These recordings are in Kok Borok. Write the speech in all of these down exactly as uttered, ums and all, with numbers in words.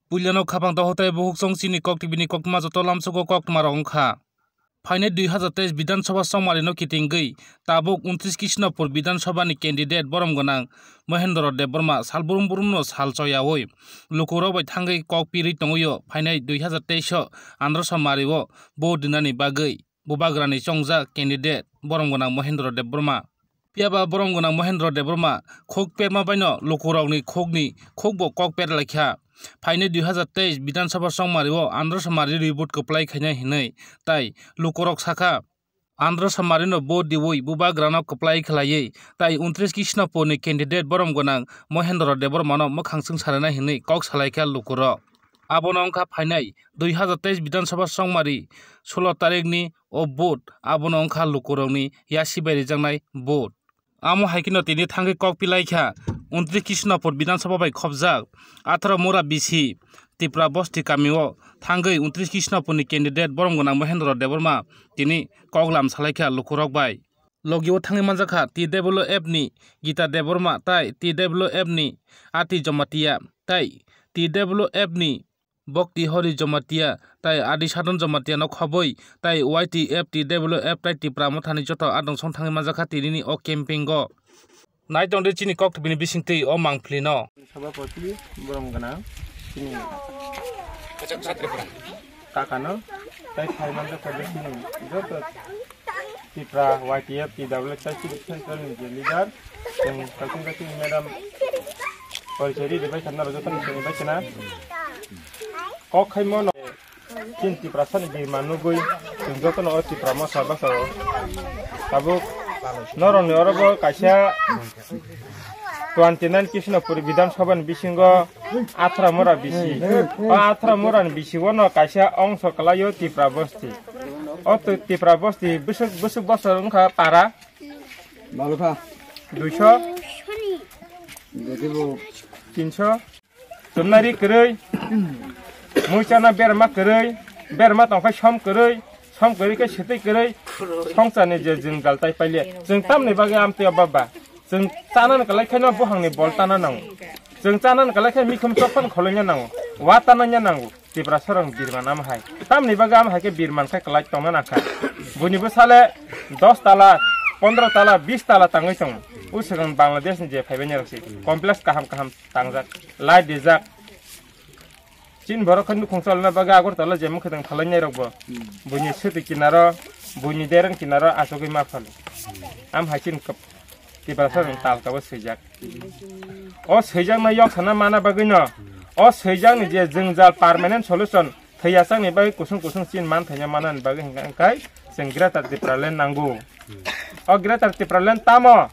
Puilano khapang dohotai buhuk chong chini kok tibini koktwma joto lamsogo koktwma rok wngkha. Phainai dui hazar teis Bidhan Sabha chongmari no kitingwi tabuk untris Krishnapur Bidhan Sabha ni candidate borom gwnang Mohendro Debbarma sal brum brum no sal choyawi lukurok bai thangwi kok pirwi tongwio phainai dui hazar teis o Andhra Somari o vote dinani bagwi bubagrani chongjak candidate borom gwnang Mohendro Debbarma. Phiya ba borom gwnang Mohendro Debbarma khuk perma baino lukurokni khukni khukbo kok per laikha. Phainai dui hazar teis Bidhan Sabha chongmari o Andhra Somari reboot kwplai khainai hinwi tai lukurok sakha. Andhra Somari no vote diwi bubagrano kwplai khlaiwi tai untris Krishnapur ni candidate borom gwnang Mohendro Debbarma no mwkhang swng sarinai hinwi kok salaikha lukurok. Abono wngkha phainai dui hazar teis Bidhan Sabha chongmari sulo tarik ni o vote, abono wngkha lukurokni yasi bai rijaknai vote. Amo hai kheno tini thangwi kok pilaikha untris Krishnapur Bidhan Sabha bai khopjak atharo mura bisi Tipra Bosti kamio thangwi untris Krishnapur ni candidate borom gwnang Mohendro Debbarma tini kok lam salaikha lukurok bai. Logi o thangwi manjakha T W F ni Gita Debbarma tai T W F ni Ati Jamatia tai T W F ni Bhakti Hari Jamatia tai Adi Sadhan Jamatia no khobwi tai Y T F, T W F tai Tipra Mothani joto adong song thangwi manjakha tinini o camping o. Nai tongdi chini kok tibini bisingtwi o mangpili no. Sabapati borom gwnang chini kakano tai phai manjakha chini joto Tipra Y T F, T W F tai chini central ni je leader chwng kaising kaising madam porichori ribai khanna rw joto ni chwng bai khna kok khaimo no. Chini Tiprasani birma nugwi chwng jotono o Tipra mosa bwsao tabuk norokni oro bo kaisa twenty nine Krishnapur Bidhan Sabha ni bisingo athra mura bisi. O athra mura ni bisingo no kaisa ongso kwlaio Tipra Bosti. O Tipra Bosti bwswk bwswk bosor wngkha para Balukha. Duiso. Jadi bo. Tinso. Chumnari kwrwi. Muichana berma kwrwi. Berma tongkha som kwrwi. Som kwrwi khe swtwi kwrwi. Songcharni je jwngjal tai paile. Chwng tamni bagwi amtwi o baba. Chwng chanani kwlai khe no buhangni bol tana nango. Chwng chanani kwlai khe mikhum chokphano kholoina nango. Wa tananya nango. Tiprasarok birman ama hai. Tamni bagwi ama hai khe birman khe kwlai tongna nangkha. Buini bwsale dos tala, pondro tala, bis tala tangwi tongo. O swkang Bangladesh ni je phaibainai rok se complex kaham kaham tangjak, light rijak. Chini borok khe nukhung cholna bagwi Agartala jemon khe tong thalainai rok bo. Buini swtwi kinaro, buini dereng kinaro achugwi ma phalo. Am hai chini kap-, Tiprasa rok talka bo swijak. O swijakno yok sana mana bagwi no. O swijakni je jwngjal permanent solution thwiyachakni bagwi kusung kusung chin man thanya manani bagwi hwnka hwnkhe chwng Greater Tipraland nango. O Greater Tipraland tamo?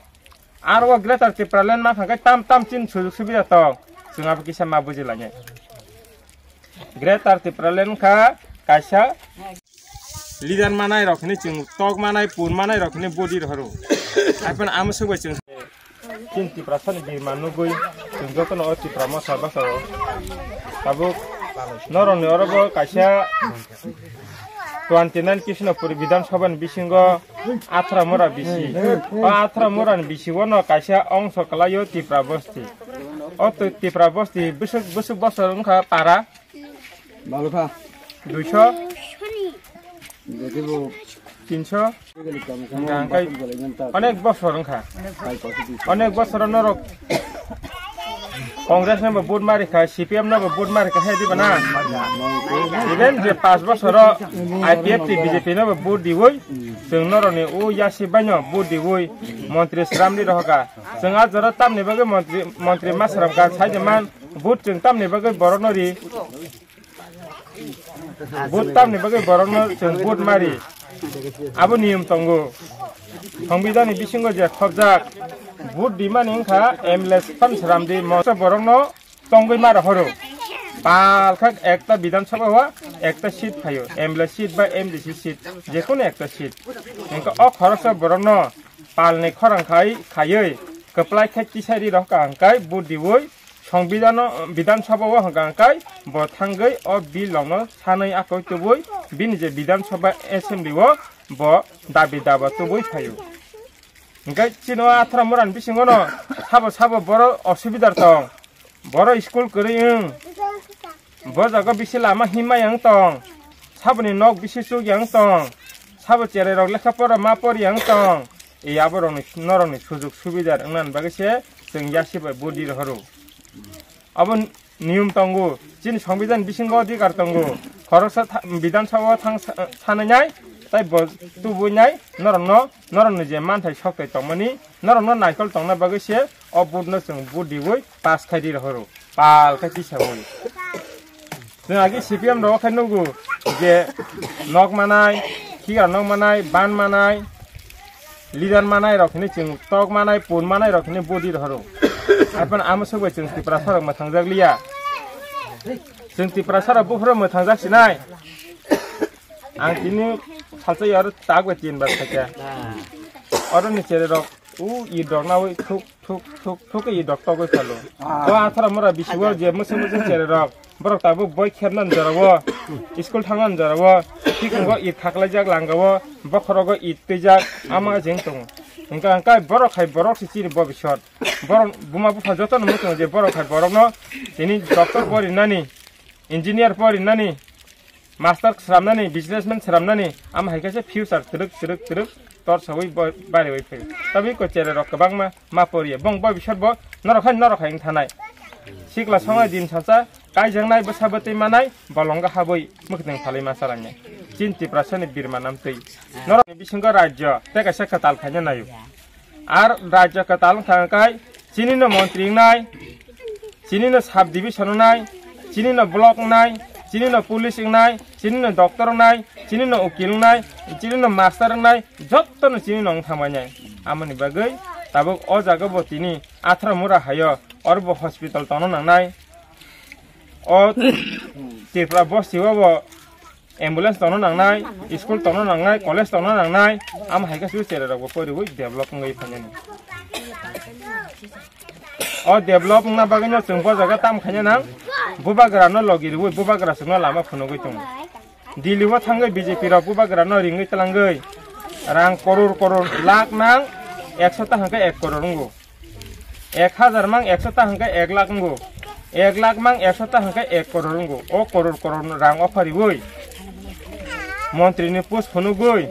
Aro o Greater Tipraland mankha hwnkhe tam tam chin sujuk subida tong. Chwng abo kisa ma bujilainai. Greater Tipraland wngkha kaisa leader manai rok hwnwi chwng tok manai pun manai rok hwnwi body rohoro. Haiphano amo swk bai chwng chini Tiprasani birma nugwi chwng jotono o Tipra mosa bwsao tabuk norokni oro bo kaisa twenty nine Krishnapur Bidhan Sabha ni bisingo athra mura bisi. O athra mura ni bisi o no kaisa ongso kwlaio Tipra Bosti. O Tipra Bosti bwswk bwswk bosor wngkha para Balukha. Duiso. Jadi bo. Tinso. Hwnka hwnkhe onek bosor wngkha. Onek bosor norok Congress no bo vote mari kha, C P M no bo vote mari kha, he diba na? Even je panch bosor o I P F T B J P no bo vote diwi, chwng norokni o yasi baino vote diwi, montri sramri rohoka. Chwng a jora tamni bagwi montri, montri ma sramkha, sai de man, vote chwng tamni bagwi borokno ri. Vote tamni bagwi borokno chwng vote mari. Abo niyom tongo. Songbidanni bisingo je khobjak vote dimani wngkha M L A phan sramdi moso borokno tongwi ma rohoro. Pal kha ekta Bidhan Sabha o ekta seat phaio, M L A seat ba M D C seat, jekunu ekta seat. Hwnkhe o khoroksa borokno palni khorang khai khaiwi kwplai khe tisari rok hwnkhe vote diwi Songbidano, Bidhan Sabha o hwnkha hwnkhe bo thangwi o bill rokno sanwi akwui tubui bini je Bidhan Sabha Assembly o bo dabi daba tubui phaio. Hwnkhe chini o athra mura ni bisingo no sabo sabo borok osubidar tong. Borok school kwrwi wng. Bo jaga bisi lama himma yang tong. Saboni nok bisi chuk yang tong. Sabo cherai rok lekha pora ma por yang tong. E abo rokni, norokni sujuk subidar wngna bagwi se chwng yasi bai budi rohoro. Abo niyom tongo, chini Songbidan bisingo adhikar tongo. Khoroksa tha-, Bidhan Sabha thang sa-, sanai nai, tai bo tubui nai, norokno, norokni je manthai soktai tongmani, norokno naikol tongna bagwi se o vote no chwng vote diwi pass khai di rohoro. Pal khai tisawi. Chwng agi C P M rok khai nugo je nok manai, khiga nok manai, ban manai, leader manai rok hini chwng tok manai, pun manai rok hini budi rohoro. Arpan amo sogoi chwng Tiprasa rok mwthangjak liya. Chwng Tiprasa rok buphuru mwthangjak sinai. Ang tini salsa yaro tak bai tin bar khacha. Oro ni chere rok u i dok na ui thuk thuk thuk thuk i dok togoi khalo. Ah. Bo athara mura bisigo je musu musu chere rok. Borok tabuk boi khebna jorabo, school thangna jorabo, thik wngkha i khaklaijak langao, bokhorogo i twijak, ama jeng tongo. Hingka hingka borok hai borok si chini bobisot. Borok buma bupha jotono muchungo je borok hai borokno tini doctor porinani, engineer porinani, master sramnani, businessman sramnani, ama hai kaisa future twrwk twrwk twrwk tor sawi bo-, bariwi phai. Tabwi ko chere rok kwbangma ma poriya. Bong bo bisor bo norok hai norok hai wng thanai. Sikla songnai din salsa, kaijaknai bwsa bwtwi manai, bolongo habwi mwkhwtwng phalwi ma salangya. Chin Tiprasani birma namtwi. Norokni bisingo rajyo, tei kaisa kwtal khaina naio. Ar rajya kwtal wngkha hwnkhe chini no montri wngnai, chini no sub division wngnai, chini no block wngnai, chini no police wngnai, chini no doctor wngnai, chini no ukil wngnai, chini no master wngnai, jotto no chini no wng thangbainai. Amoni bagwi tabuk o jaga bo tini Athra mura haio, oro bo hospital tongna nangnai. O Tripura bosti o bo ambulance tongna nangnai, school tongna nangnai, college tongna nangnai, amo hai khe su chere rok bo poriwi develop wngwi phainani. O develop wngna bagwi no chwng bo jaga tam khaina nang, bubagra no logi rwi bubagra chwngno lama phunugwi tongo. Delhi o thangwi B J P rok bubagra no ringwi twlangwi rang koror koror lakh nang ekso ta hwnkhe ek koror wngo. Ek hajar mang ekso ta hwnkhe ek lakh wngo. Ek lakh mang ekso ta hwnkhe ek koror wngo. O koror koror rang ofariwi montri ni post phunugwi,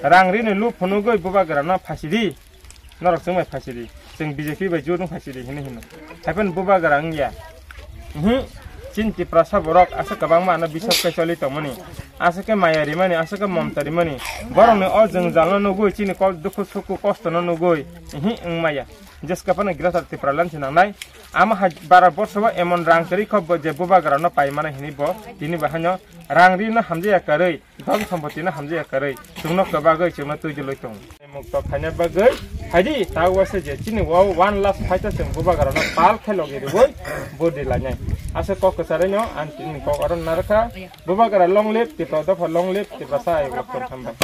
rang rini lup phunugwi bubagra no phasi di. Norok chwng bai phasi di. Chwng B J P bai jut wng phasi di hinwi hino. Haiphan bubagra wngya. Uhu. Chin Tiprasa borok aswk kwbangma ano bisok khe choli tongmani. Aswk khe maya rimani, aswk khe momta rimani. Borokni o jwngjal no nugwi, chini kok dukhu sukhu kosto no nugwi. Uhu, wng maya. Jeska phano Greater Tipraland se nangnai. Ama hai bara borso bo emon rang kwrwi kho bo je bubagra no pai mano hinwi bo tini bo haino rang ri no hamjaya kwrwi, dhon sompoti no hamjaya kwrwi, chwngno kwbagwi chwngno twijlwi tongo. Mukto khaina bagwi haidi ta wase je chini o one last fight o chwng bubagra no pal khe logi rwui budi lainai. Ase kok kwcharwi no ang tini kok oro narwkha. Bubagra long live, Tipra dopha long live, Tiprasa ayuk lok tong hambai.